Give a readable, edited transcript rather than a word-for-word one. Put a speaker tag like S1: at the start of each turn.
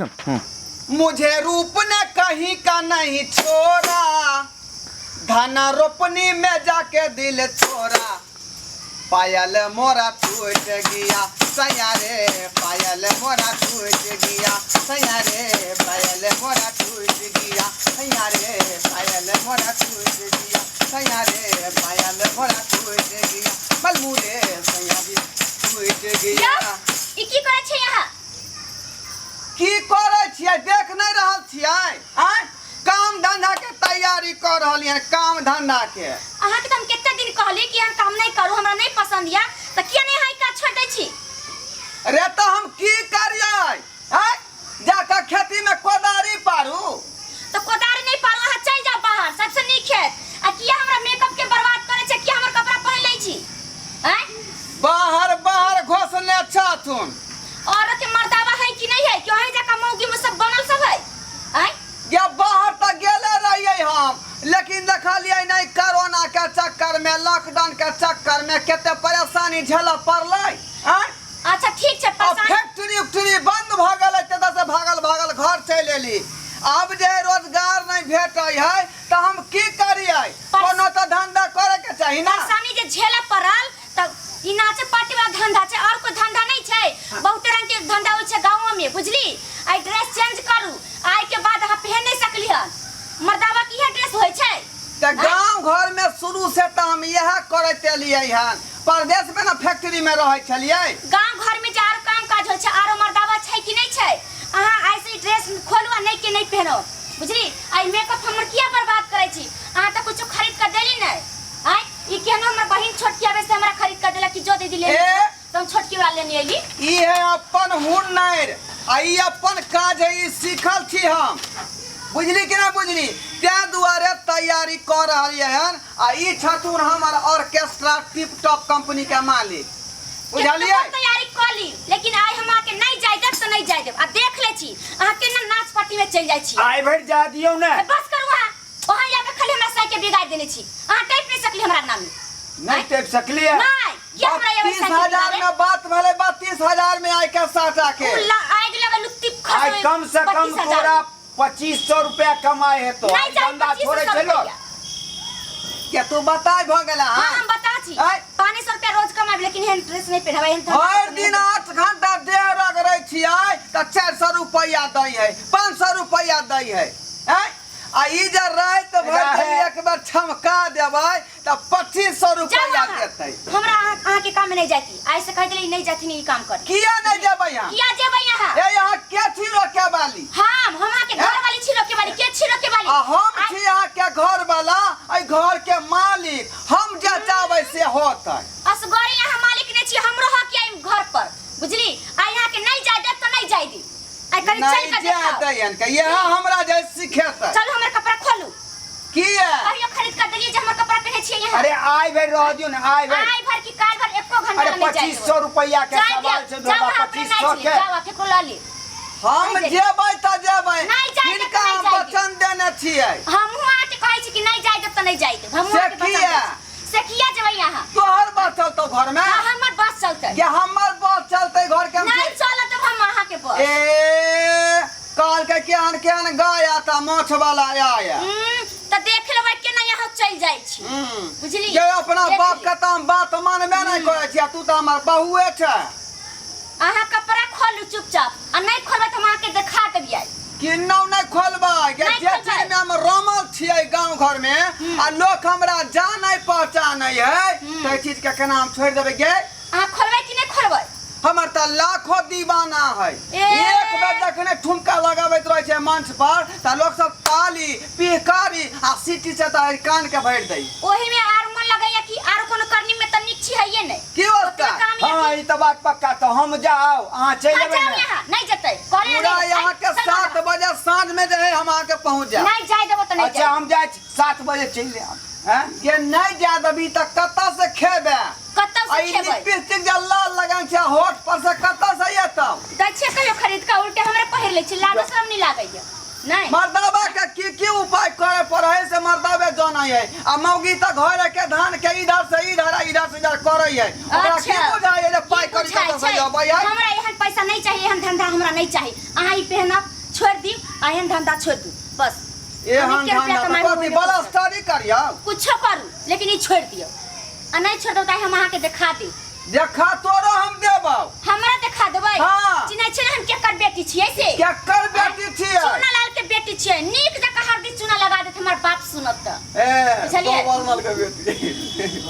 S1: मुझे रूप ने कहीं का नहीं छोड़ा, धन रोपनी में जाके दिल छोड़ा, पायल मोरा टूट गया सैया रे, पायल मोरा टूट गया सैया रे, पायल मोरा टूट गया सैया रे, पायल मोरा टूट गया सैया रे, पायल मोरा टूट गया बलमू रे सैया जी टूट गया।
S2: यौ, ई की करै छै अहाँ?
S1: की करै छियै देख नहि रहल छियै? आँय, काम धंधा के तैयारी कऽ रहलियै, काम धंधा के।
S2: अहाँके तऽ हम कते दिन कहली कि अहाँ काम नहि करू, हमरा नहि पसंद यऽ, तऽ किया नहि अहाँ ई काज छोड़ि दै छी?
S1: रे तऽ हम की करियै? आँय, जाकऽ खेती में कोदारी पारू?
S2: तऽ कोदारी नहि पारू, अहाँ चलि जाउ बाहर, सबसँ नीक हैत। आ किया हमरा मेकअप के बर्बाद करै छै? किया हमर कपड़ा पहिन लै छी? आँय,
S1: बाहर बाहर घोसने छथुन।
S2: औरत के मर्दावा है कि नहीं है कि वहीं जाकर मौगी में सब बनल सब है? आँय,
S1: या बाहर तऽ गेले रहियै हम, लेकिन देखलियै नहि, कोरोना के चक्कर में, लॉकडाउन के चक्कर में कते परेशानी झेलऽ पड़लै। आँय,
S2: अच्छा ठीक छै।
S1: आ
S2: परेशान
S1: फैक्ट्री उक्ट्री बंद भऽ गेलै, ततऽ से भागल भागल घर चलि एली। आब जे रोजगार नहि भेटै है तऽ हम की करियै? कोनो तऽ धंधा करे के चाही ना।
S2: परेशानी जे झेलऽ पड़ल तऽ ई नाचे पार्टी वाला धंधा छै, और कोई धंधा नहीं छै। बहुते रंग के धंधा होइ छै गाँव में, बुझली? आई ड्रेस चेंज करू, आई के बाद अहाँ पहन नहीं सकली हन। मर्दावा के इहे ड्रेस होइ छै।
S1: तऽ गाँव घर में शुरू से तऽ हम इएह करैत एलियै हन। परदेश में ना फैक्ट्री में रहै छलियै।
S2: गाँव घर में जे आरो काम काज होइ छै, आरो मर्दावा छै कि नहीं छै? अहाँ आई से ड्रेस खोलू आ नहीं के नहीं पहनो, बुझली? आई मेकअप हमर किया बर्बाद करै छी अहाँ? तऽ कुछो खरीद के देली नहीं। आय, ई केहनो हमर बहिन छोटकी आबे से हमरा खरीद के देलक कि जो दीदी ले,
S1: ए!
S2: तऽ हम छोटकी वाला लेने अयली।
S1: ई है अपन हुनर आ ई अपन काज है, ई सीखल छी हम, बुझली कि ना बुझली? ताहि दुआरे तैयारी कऽ रहलियै हन। आ ई छथुन हमर ऑर्केस्ट्रा टिप टॉप कंपनी के मालिक, बुझलियै?
S2: केतनो तैयारी कऽ ली, लेकिन आइ हम अहाँके नहि जाय देब तऽ नहि जाय देब। आ देख लै छी अहाँ केना नाच पार्टी में चलि जाइ छी।
S3: आइ भरि जा दियौ ने।
S2: ए, बस करू अहाँ, वहाँ जाके खाली हमरा साइकिल बिगाड़ देने छी। अहाँ टपि नहि सकली हमरा नाम में।
S3: नहि टपि सकलियै?
S2: नहि, किया हमरा एबै
S1: 32
S2: साइकिल
S1: हजार
S2: बिगाड़े?
S1: में बात भेलै, 32,000 में आइ के साटा के
S2: उ आगि लगल लुत्ती
S3: आइ
S2: खसबै।
S3: कम से कम
S2: 32,000।
S3: तोरा 2500 रुपया कमाए हेतो।
S2: नहि
S3: आइ
S2: चाही
S3: धंधा
S2: 2500
S3: छोड़ै छै लोक।
S2: रुपया।
S1: के तू बताय भऽ गेला?
S2: हाँ, हम बता छी।
S1: आँय?
S2: 500 रुपया रोज कमाबी, लेकिन एहन ड्रेस नहीं पहनबै, एहन धंधा
S1: भरि
S2: नहीं
S1: दिन
S2: करबै।
S1: 8 घंटा देह रगड़ै छियै तऽ 400 रुपया दै है, 500 रुपया दै है। आँय, आ ई जे राति भरि
S3: राहे।
S1: जे एक बेर छमका देबै तऽ 2500
S2: जाउ
S1: रुपया
S2: अहाँ।
S1: देतै।
S2: हमरा अहाँ के काम में नहीं जाती, आइ से कह देली नहीं जाती ई काम करे।
S1: किया नहीं जेबै अहाँ?
S2: किया जेबै अहाँ?
S1: ए, अहाँ के छी रोके वाली?
S2: हम अहाँ के घर वाली छी, रोके वाली के छी? रोके वाली
S1: आ हम छी अहाँ के घर वाला, एहि घर के मालिक। हम जे चाहबै से होतै।
S2: असगरे अहाँ मालिक नहीं छी, हमरो हक या घर पर, बुझली? आइ अहाँ के नहीं जाय देब तऽ नहीं जाय दी। आइ कनी चल
S1: नहीं
S2: के
S1: जाय
S2: देखाओ।
S1: दैहन के, इएह हमरा जे सिखेतै।
S2: चलू, हमर कपड़ा खोलू।
S1: किया?
S2: कहियो खरीद कर देलियै जे हमर कपड़ा पहिने छियै यहाँ?
S3: अरे आइ भरि रह दियौ ने, आइ भरि।
S2: आइ भर की काल्हि भर, एको घंटा
S3: अरे
S2: नहीं जाय।
S3: 2500 रुपया के
S2: जाय
S3: सवाल
S2: दियौ,
S3: छै
S2: जाउ
S3: दुर्गा,
S2: अहाँ अपने
S3: 2500
S2: नाचि
S3: के।
S2: लिअ, जाउ आ केकरो लऽ ली।
S1: हम
S2: नहीं।
S1: जेबै तऽ जेबै।
S2: नहीं जाय देब
S1: हिनका
S2: तऽ नहीं
S1: हम
S2: जाय देब।
S1: वचन देने छियै।
S2: हमहूँ अहाँके कहै छी कि नहीं जाय देब तऽ नहीं जाय देब। हमहूँ
S1: से
S2: अहाँके वचन
S1: किया?
S2: दै छी। से किया जेबै अहाँ?
S1: तोहर बस चलतौ घर में?
S2: हाँ, हमर बस चलतै।
S1: के हमर बस चलतै घर के?
S2: नहीं चलत हम अहाँके बस।
S1: ए, कहलकै केहन केहन गाय आता माछ वाला आया।
S2: तऽ देख लेबै केना यहाँ चलि जाइ छी, बुझली?
S1: जे अपना
S2: देख
S1: बाप
S2: ली।
S1: के तऽ हम बात मानबे नहि करै छी, आ तू तऽ हमर बहुए छै।
S2: अहाँ कपड़ा खोलू चुपचाप, आ नहीं खोलबै तऽ हम अहाँके देखा देबियै।
S1: किन्नौ नहि खोलबै गे।
S2: नहि
S1: जे
S2: खोलबै।
S1: चीज में हम रमल छियै गाँव घर में आ लोक हमरा जानै पहचानै है, ताहि चीज के केना हम छोड़ि देबै गे?
S2: अहाँ खोलबै कि नहि खोलबै?
S1: हमर तऽ लाखो दीवाना है।
S2: ए!
S1: एक बेर जखने ठुमका लगाबैत रहै छै मंच पर तऽ लोक सब ताली पिहकारी आ सीटी से तऽ कान के भरि दै।
S2: ओही में आर मन लगैया कि आर कोनो करनी में तऽ नीक छी हैये नहि।
S1: की होता?
S2: ओतबे काम यऽ
S3: हाँ,
S2: कि
S3: ई तऽ बात पक्का। तऽ हम जाउ, अहाँ चलि
S2: हाँ,
S3: एबै
S2: जाउ
S3: ने?
S2: यहाँ नहीं जेतै करे
S1: पूरा
S2: नहीं।
S1: यहाँ के
S2: चल
S1: 7
S2: बाबा।
S1: बजे साँझ में जे है हम अहाँके पहुँच जायब।
S2: नहीं जाय देबो तऽ नहीं
S3: अच्छा
S2: जाय।
S3: हम जाइ छी, 7 बजे चलि आयब। हैं?
S1: ये नहीं जा देबी तऽ कतऽ से खेबै?
S2: कतऽ
S1: आ
S2: से
S1: ई
S2: खेबै?
S1: लिपस्टिक जे लाल लगन छै होठ पर से कतऽ से एतौ?
S2: दै छियै कहियो खरीद कऽ? उल्टे हमरे पहिर लै छी, लाजो शरम नहि लागैया। नहि।
S1: मर्दाबा के की की उपाय करे पड़े है से मर्दाबे जानै है आ मौगी तऽ घर के धान के इधर से इधर आ इधर से इधर करै है। ओकरा की बुझाइ है जे पाइ
S2: की
S1: करी
S2: बुझाइ
S1: कतऽ से
S2: छै?
S1: अबै है।
S2: हमरा एहन पैसा नहीं चाहिए, एहन धंधा हमरा नहीं चाहिए। अहाँ ई पहनब छोड़ दियौ आ एहन धंधा छोड़ दियौ बस।
S1: एहन
S2: हम एके रुपया
S1: धंधा तऽ
S2: कमाइ
S1: कथी
S2: होइमे कुछो।
S1: बलस्तरी करियौ?
S2: कुछो करू लेकिन ई छोड़ दियौ आ नहीं छोड़ देबै तऽ हम अहाँके देखा देब।
S1: देखा तोरो हम देबौ।
S2: हमरा देखा देबै?
S1: हाँ।
S2: चिन्है छियै ने हम केकर बेटी छियै से?
S1: केकर बेटी छियै?
S2: चूना लाल के बेटी छियै। नीक जकाँ हरदी चूना लगा देत हमर बाप सुनत तऽ।
S1: ए
S2: बुझलियै?
S1: गोबर मल के बेटी।